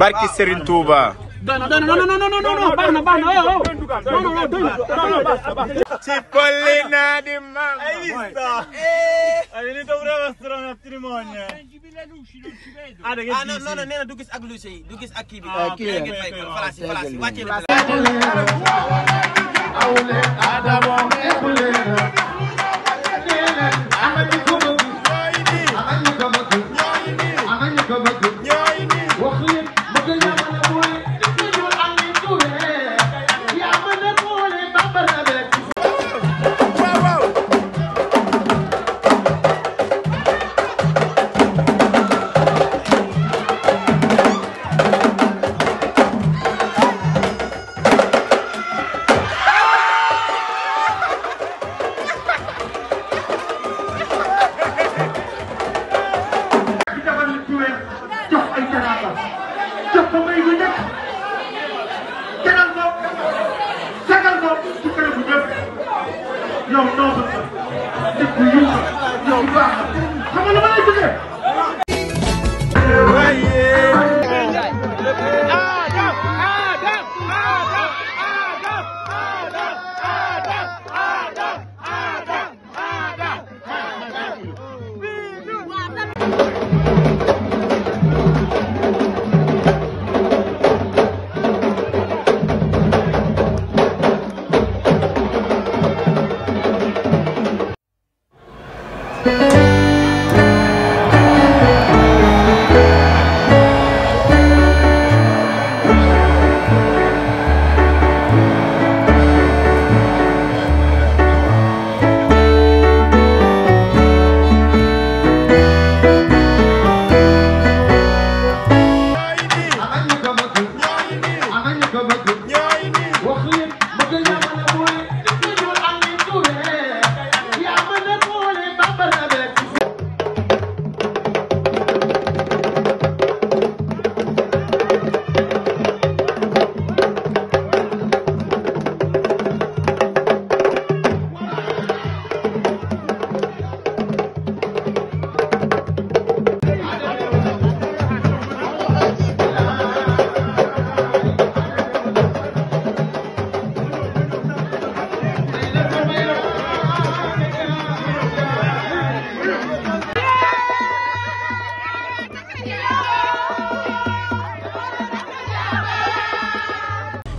barki Serigne Touba. Non, baax na oh. Ci Pollina di Mamma. Hai visto? Hai venuto pure a mostrare un matrimonio. Spegni le luci, non ci vedo. No, nee na du gis ak luce yi, du gis ak kii bi. Falasi. Wàcce la.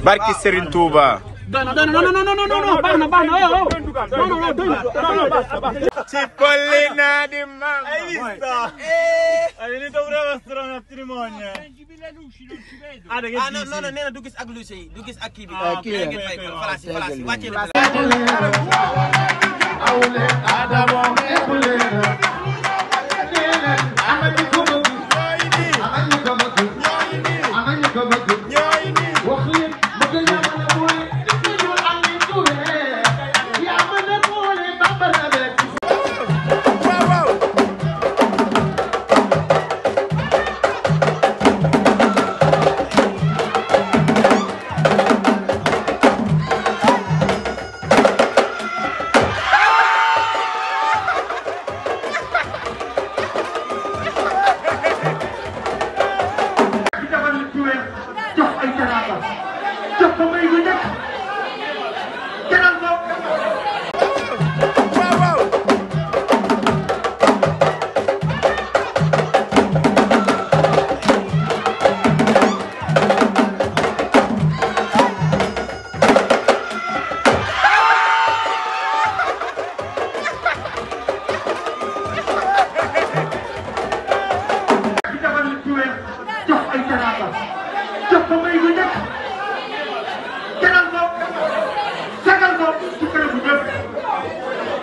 Barki Serigne Touba. Non, baax na oh. Ci Pollina di Mamma. Hai visto? Hai venuto pure a mostrare un matrimonio. Spegni le luci, non ci vedo. No, nee na du gis ak luce yi, du gis ak kii bi. Falasi. Wàcce la.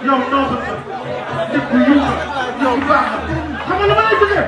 Yow noo ko nit ku yiw yow baax na xam nga lu ma lay bëggee